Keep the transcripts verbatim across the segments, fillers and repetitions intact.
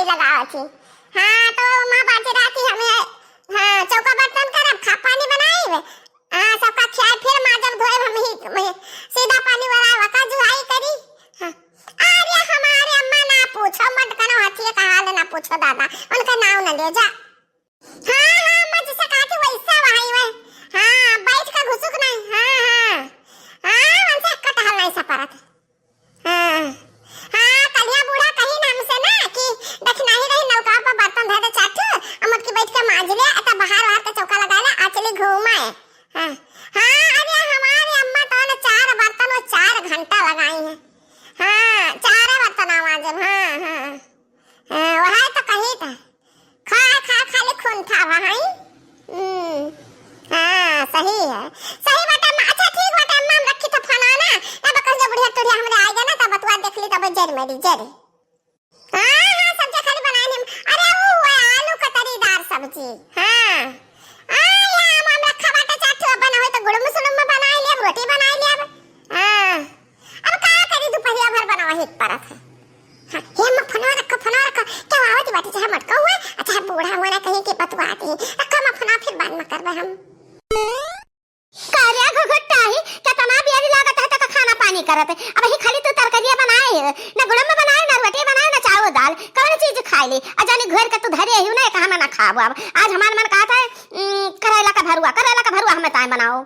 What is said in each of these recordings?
लगावत ही। हाँ, तो माँ बाजे राती हमें, हाँ, चौका बर्तन करब, खा पानी बनाइब, हाँ, सबका खियाए, फिर माजब धोएब हम ही, वही सीधा पानी वाला वका जुआई करी। हाँ। अरे हमारे अम्मा ना पूछो, मटकनो हथिये का हाल ना पूछो दादा, उनका नाव न ले जा। हाँ, हाँ, अम्मा जैसे कहा थी वैसा वही वह। हाँ, बैठ के घुसुक नहीं। हाँ, हाँ। हाँ, उनसे कटहल नहीं सपरत। हाँ। हाँ, कलिया बूढ़ा कही ना हमसे ना कि दखिनाही रही नौका पर बर्तन धरे चार ठो, अमर की बैठ के मांज ले, अता बाहर बाहर के चौका लगा ले, आ चली घूमे। हाँ। हाँ, अरे हमारे अम्मा तो ना चार बर्तन वो चार घंटा लगाई हैं। हाँ, चार बर्तन आवाज है। हाँ, हाँ। हाँ, वह तो कही था। खा, खा, खाली खून था वहाँ, हैं? हम्म। हाँ, सही है। सही बात है, अम्मा। अच्छा, ठीक बात है, अम्मा, हम रखी तो फोन ना। ना बकस जो बुढ़िया टुढ़िया हमरे आएगा ना, तब बतुआ देख ली, तब जर मेरी, जर। हाँ, हाँ, सब्जी खाली बनाए नहीं। अरे, वो हुआ आलू कतरीदार सब्जी। हाँ। हाँ, ये आम, आम रखा बाटे, चार ठो बना होई तो गुड़म सुड़म में बनाए लेब, रोटी बनाए लेब। हाँ। अब का करी, दुपहरिया भर बनावा ही परत है। हाँ, हे अम्मा, फोनवा रखो, फोनवा रखो। क्या आवत बाटी, चाहे मटका हुआ, चाहे बूढ़ा हुआ ना कहीं के बतुआती। रखो अम्मा, फोनवा फिर बाद में करबे हम। का रे घुघुट्टा ही, केतना बेरी लागत है तक खाना पानी करत है। अब ही खाली तू तरकारिया बनाए है, ना गुड़म बनाए, ना रोटी बनाए, ना चावल दाल। कौन चीज खाए ली? आ जानी घर के तू धरे ही ना, कहाँ में ना खाबो। अब आज हमार मन कहत है, उम, करेला का भरुआ, करेला का भरुआ हमें ताए बनाओ।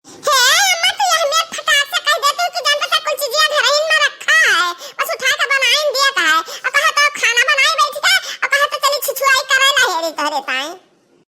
हे अम्मा, तू यह मेर फटाक से कह देती कि जान तो कुल चीजिया घर ही में रखा है, बस उठा के बनाइन दिया का है। और कहा तो खाना बनाए बैठ के, और कहा तो चली छुछुआई करेला हेरी तोहरे ताए।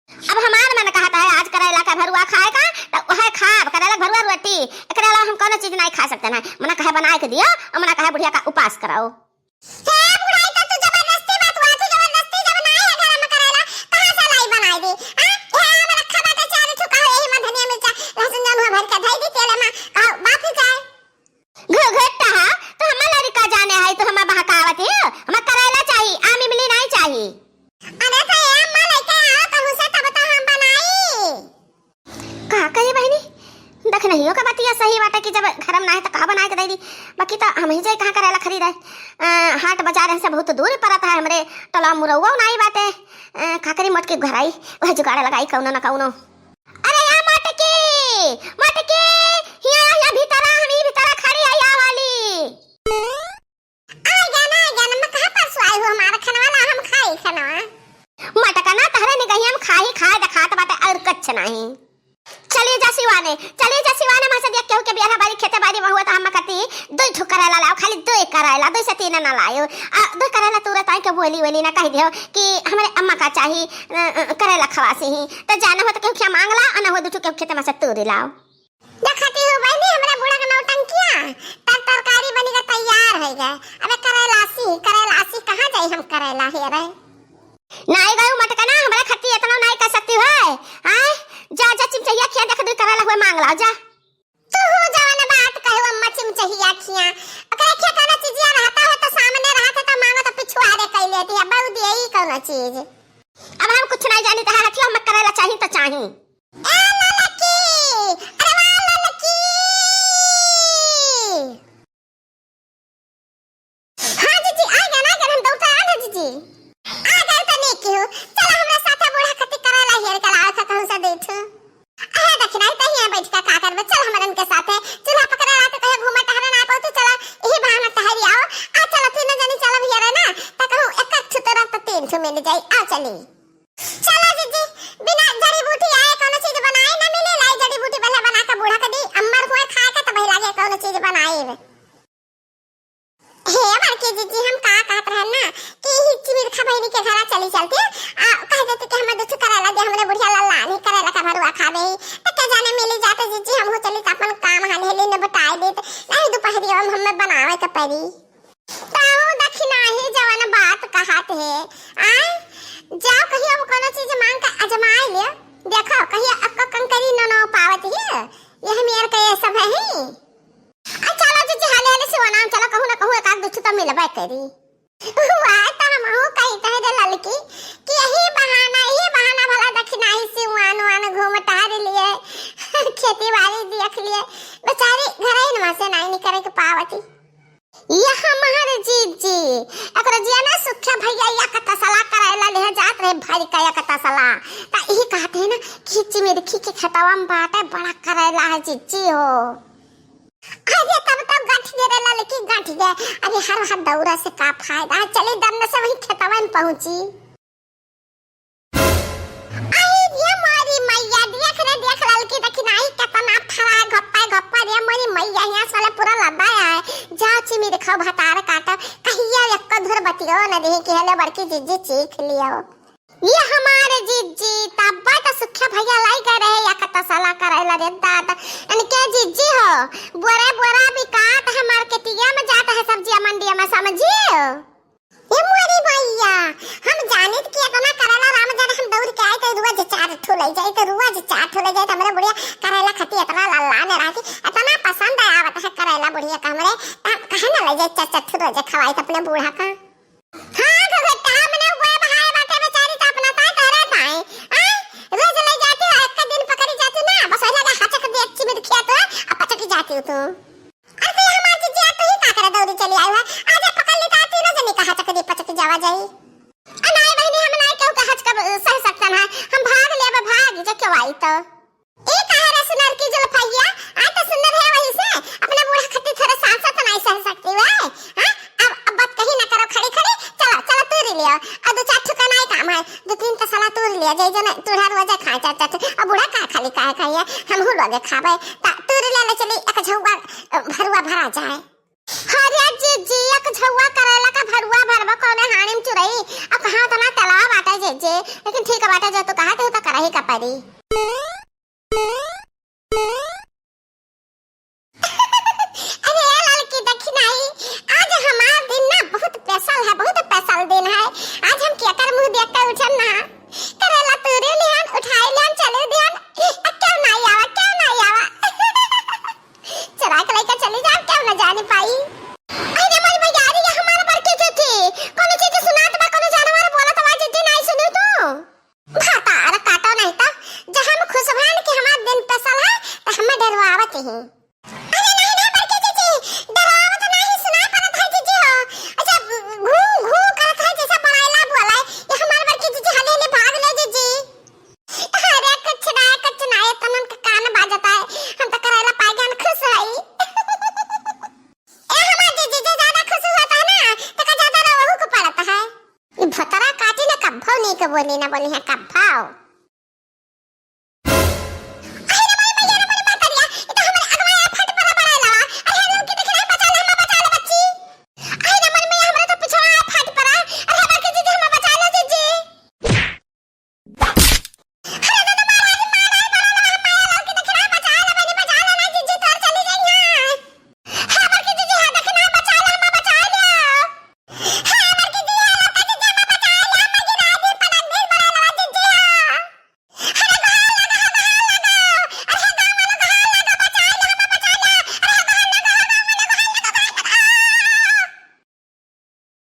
अब हमार मन कहत है आज करेला का भरुआ खाए का, तो वह खाब, करेला का भरुआ रोटी, एकरे अलावा हम कौनो चीज नहीं खा सकते ना। मना कहे बनाए के दियो, और मना कहे बुढ़िया का उपास कराओ। हे बुढ़ाई, तो तू जबरदस्ती बतुआ, तू जबरदस्ती जब नाई है घर में करेला, कहाँ से लाई बनाई दी? हाँ? हे हम रखा बाटे चार ठो, कहो यही में धनिया मिर्चा लहसुन जौन हुआ भर के धई दी तेल में, कहो बाफी जाए। घुघुट्टा, तो हमार लड़का जाने है, तो हमें बहकावत है, हमें करेला चाहिए, आम इमली नहीं चाहिए। अरे तो ए अम्मा लेके आओ कहूँ से, तब तो हम बनाई। का कही बहिनी, दखिनहियो का बतिया सही बाटे कि जब घर में ना है तो का बनाए के दे दी। बाकी तो हम ही जाए कहाँ करेला खरीदे, अ, हाट बाजार यहाँ से बहुत दूर पड़त है हमरे, टोला मुरौआ नाई बाटे, अ, का करी मोटकी घर आई, वह जुगाड़ लगाई कौनो न कौनो। अरे या मोटकी, मोटकी, हिया, हिया भीतरा, हम ई भीतरा खड़ी है, या वाली। आ गया ना, आ गया ना, मैं कहाँ परसों आई हूँ, हमारा खनवा ला, हम खाई खनवा। मटका ना तहरे निगहिया में खाही खाए देखात बाटे और कुछ नहीं। चली जा सिवाने, चली जा सिवाने, वहाँ से देख केहू के बियाह बारी खेते बारी में हुआ तो हम कती दुई ठो करेला लाओ, खाली दुई करेला, दुई से तीन ना लायो। आ दुई करेला तुरत आई के बोली बोली ना कह दियो कि हमरे अम्मा का चाही, अ, अ, करेला खवासी ही। तो जाना हो तो केहू खिया मांग ला, और ना हो दू ठो केहू खेते में से तूरी लाओ। देखती हो बहिनी, हमरा बूढ़ा के नौटंकिया, तर तरकारी बनी के तैयार है गए। अबे करेलासी, करेलासी कहाँ जाई हम करेला हेरे? नाई गई मटकना, हमरा खत्ती इतना नाई कर सकती है। आय, जा, जा चिमचहिया खिया देख दू करेला हुए मांग लाओ, जा। तू हो जवन बात कहे अम्मा चिमचहिया खिया। ओकरे खिया कौनो चीजिया रहता है तो सामने रहता तो मांगो तो पिछुआरे कई लेती है, बहु दिए ही कौनो चीज। अब हम कुछ नहीं जानी, तहार हथिया हम करेला चाही तो चाही। ए ललकी, अरे वाह ललकी। हाँ जीजी, आ गया ना, आ गया, हम दौड़ता आ ना जीजी। आ गए तो नहीं क्यों? चलो हमरा साथे बूढ़ा खत्ती करेला हेर के लाओ था कहूँ से देख। अरे दखिनाही तही यहाँ बैठ के का करबे, चल हमरन के साथे। चूल्हा पकड़े रहते कहे घूमे टहरे ना पहुँचे, चला यही बहाना टहरी आओ। आ चलो तीनों जनी चलो भैया रे ना, तो कहूँ एक एक ठो तो तीन ठो मिल जाई, आ चली। चला जीजी, बिना जड़ी बूटी आए कौनो चीज बनाए ना मिले, लाई जड़ी बूटी पहले बना के बूढ़ा के दी, अम्मर हुए खाए के तब लागे कौनो चीज बनाए। हे बड़की जीजी, हम का कहत रहन ना कि ही चिमिरखा बहिनी के घरा चली चलती, आ कह देती कि हमें दुख करेला दे, हमरे बुढ़िया ला लानी करेला का भरुआ खावे ही, तो के जाने मिली जाते जीजी, हमहू चली तो अपन काम हाल हेली निपटाए देत, नहीं दोपहरिया में हमें बनावे के पड़ी। ताऊ दखिनाही जवन बात कहत है, आय, जाओ कहियो हम कोनो चीज मांग के आजमाए ले, देखो कहियो अक्का कंकरी न न पावत है, यह मेर के ये सब है ही। आ चलो जीजी, हाले हाले सिवाना चलो, कहूँ ना कहूँ एक आध दुछ तो मिलबे करी। वाह, तो हमहू कही कह दे ललकी कि यही बहाना, यही बहाना भला दखिनाही सिवान वान घूम टहर लिए, खेती बाड़ी देख लिए, बेचारी घर ही से नहीं निकले के पावती। यह हमारे जीजी, अगर जिया ना सुख्या भैया या कता हरि कया कता सला। ता इही कहत है ना कि चिमिरखी के खेतवा में बाटे बड़ा करैला है जिज्जी हो। अरे तब तो गठ गे रे ललकी, गठ गे। अरे हर हर दौरा से का फायदा है, चली दन्न से वही खेतवा में पहुँची। अरे ये मोरी मैया, देख रे देख ललकी, देखी नाही केतना फरा घप्पा घप्पा रे मोरी मैया, यहाँ साले पूरा लदा है। जाओ चिमिरखो भतार काटो, कहिया एक्को धुर बतियो न देही कि हेले बड़की जिज्जी चीख लियो। ये हमारे जिज्जी, तब्बा तो सुखिया भैया लाई गए रहे, या कता सला करैला रे दादा। इनके जिज्जी हो, बोरे बोरा बिकात है, मार्केटिया में जात है सब्जिया मंडिया में, समझियो? ए मोरी भैया, हम जानित कि इतना करैला राम जाने हम दौड़ के आए तो रुआ जे चार ठो ले जाए, तो रुआ जे चार ठो ले जाए, तो हमरे बुढ़िया करैला खाती इतना लल्लाने रहती, इतना पसंद आवत है करैला बुढ़िया का हमरे, तो हम कहे ना ले जाए चार चार ठो रोजे खवाई तो अपने बूढ़ा का। हाँ, घघटा मने हुए बहाए बाटे बेचारी तो अपना ताई तोहरे ताई। आय, रोज ले जाती हो, एक दिन पकड़ी जाती ना, बस वही लगा हचक दे अच्छी में खिया तो, अब पचकी जाती हो तू। अरे तो ये हमार जिज्जी, आज तो ही का करे दौड़ी चली आई है, आज पकड़ ली तो तीनों जनी का हचक दे पचकी जावा जाई। आ नाई बहिनी, हम नाई केहू का हचक सह सकता ना, हम भाग लेबे, भाग जे केहू आई तो। ए काहे रे सुनर की जुल्फैया, आज तो सुंदर है वही से, अपने बूढ़ा खट्टी थोड़े सांस तो नहीं सह सकती वे, हाँ? अब, अब बात कहीं ना करो खड़ी खड़ी, चलो, चलो तूरी लियो, और दो चार ठुका नहीं काम है, दो तीन तो साला तूरी लियो, जय जन तूरा रोजे खाए चार चार ठु, अब बूढ़ा का खाली काहे खाइए, हम हु लोगे खाबे, ता तूरी ले ले चली, एक झौआ, अ, भरुआ भरा जाए। अरे जिज्जी, एक झौआ करैला का भरुआ भरबा कौने हाड़ी में चुरई, अब कहाँ उतना तेलवा बाटे जिज्जी, लेकिन ठीक बाटे जो तू कहा तू तो करही का परी। अरे ए ललकी, देखी नाही, आज हमार दिन ना बहुत special है, बहुत special दिन है। आज हम केकर मुंह देख के उठन ना, करेला तूरे लिहन, उठाई लिहन, चले दिहन। आ, क्यों नाही आवा, क्यों नाही आवा? चुरा के लेके चली जाओ, क्यों ना जाने पाई। अरे मोरी भैया, अरे ये हमार बड़की जिज्जी, कोनो चीज सुनात बा, कोनो जानवर बोलत बा, जिज्जी नाही सुनू तू? भातार काटो नहीं तो, जब हम खुश भन कि हमार दिन special है, तो हमें डरवावत ही। अरे नहीं, नहीं, बड़की जिज्जी, डरावत नहीं, सुनाई पड़त है जिज्जी हो। अच्छा, घू, घू करत है, जैसे बड़ाइला बोला है। ये हमार बड़की जिज्जी हले हले भाग ले जिज्जी। अरे कुछ ना, कुछ ना, ये तनन के कान बाजता है। हम तो करैला पाए गन खुश हई। ए हमार जिज्जी, जे ज्यादा खुश होता है ना, तो का ज्यादा रोहू को पड़ता है। ई भतरा काटी ना कब्भो नहीं के बोली ना बोली है कब्भो।